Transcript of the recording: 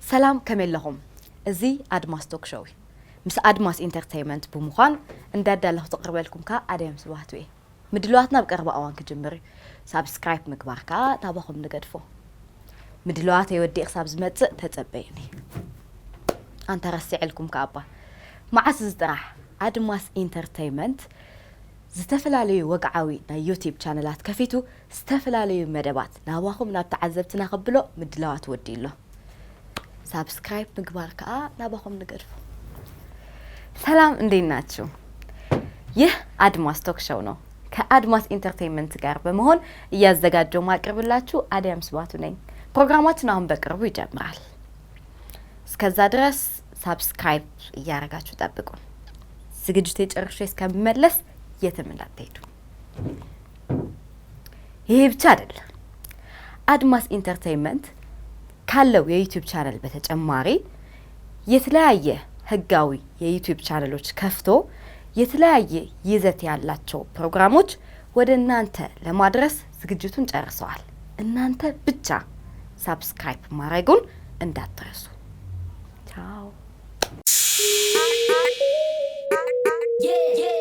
ሰላም፣ ከመይ ኣለኹም? እዚ ኣድማስ Talk Show እዩ። ምስ ኣድማስ Entertainment ብምዃን እንዳዳለኹ ዘቕርበልኩም ከዓ ኣድያም ስብሃቱ እየ። ምድለዋትና ብቀረባ እዋን ክጅምር እዩ። Subscribe ምግባር ከዓ ናባኹም ንገድፎ። ምድለዋት የወዲእ ክሳብ ዝመፅእ ተፀበዩኒ። ኣንተ ረሲዐልኩም ከዓ ኣባ መዓስ እዚ ጥራሕ፣ ኣድማስ Entertainment ዝተፈላለዩ ወግዓዊ ናይ YouTube ቻነላት ከፊቱ ዝተፈላለዩ መደባት ናባኹም ናብ ተዓዘብትና ከብሎ ምድለዋት ወዲ ኣሎ። Subscribe ምግባር ከዓ ናባኹም ንገድፎ። ሰላም፣ እንዴት ናችሁ? ይህ አድማስ Talk Show ነው። ከአድማስ Entertainment ጋር በመሆን እያዘጋጀው ማቅርብላችሁ አዲያም ስባቱ ነኝ። ፕሮግራማችን አሁን በቅርቡ ይጀምራል። እስከዛ ድረስ subscribe እያደረጋችሁ ጠብቁን። ዝግጅቴ ጨርሼ እስከምመለስ የትም እንዳትሄዱ። ይሄ ብቻ አይደለም። አድማስ Entertainment ካለው የ YouTube channel በተጨማሪ የተለያየ ህጋዊ የ YouTube ቻነሎች ከፍቶ የተለያየ ይዘት ያላቸው ፕሮግራሞች ወደ እናንተ ለማድረስ ዝግጅቱን ጨርሰዋል። እናንተ ብቻ subscribe ማድረጉን እንዳትረሱ። ቻው። Yeah.